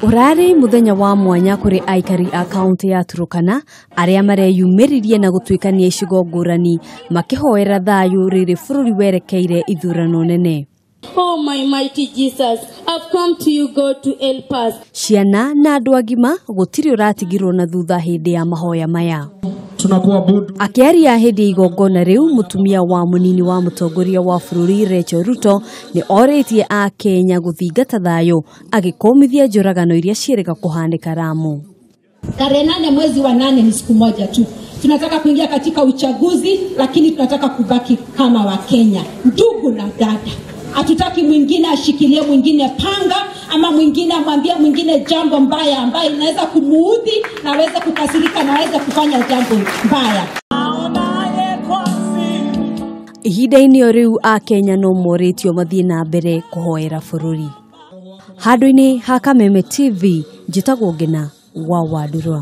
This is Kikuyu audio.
Ũrarĩ mũthenya wa mwanya kũrĩ aikari a kaũntĩ ya Turkana arĩa mareyumĩririe na gũtuĩkania icigo ngũrani makĩhoera thayũ rĩrĩ bũrũri werekeire ithurano nene. Oh my mighty Jesus, I've come to you, God, to help us. Ciana na andũ agima gũtirĩ ũratigirwo na thutha hĩndĩ ya mahoya maya. Tunakuabudu. Akĩaria hĩndĩ ya igongona rĩu, mũtumia wa mũnini wa mũtongoria wa bũrũri Rachel Ruto nĩ orĩtie a Kenya gũthingata thayũ agĩkũmithia njũragano iria ciĩrĩga kũhanĩka Lamu. Tarehe 8 mwezi wa 8 ni siku moja tu. Tunataka kuingia katika uchaguzi, lakini tunataka kubaki kama Wakenya, ndugu na dada. Hatutaki mwingine ashikilie mwingine panga ama mwingine amwambie mwingine jambo mbaya ambaye inaweza kumuudhi na aweze kukasirika na aweze kufanya jambo mbaya. Ihinda-inĩ o rĩu a Kenya no morĩtio mathiĩ na mbere kũhoera bũrũri. Handũ-inĩ ha Kameme TV, njĩtagwo Ngina wa Wandurwa.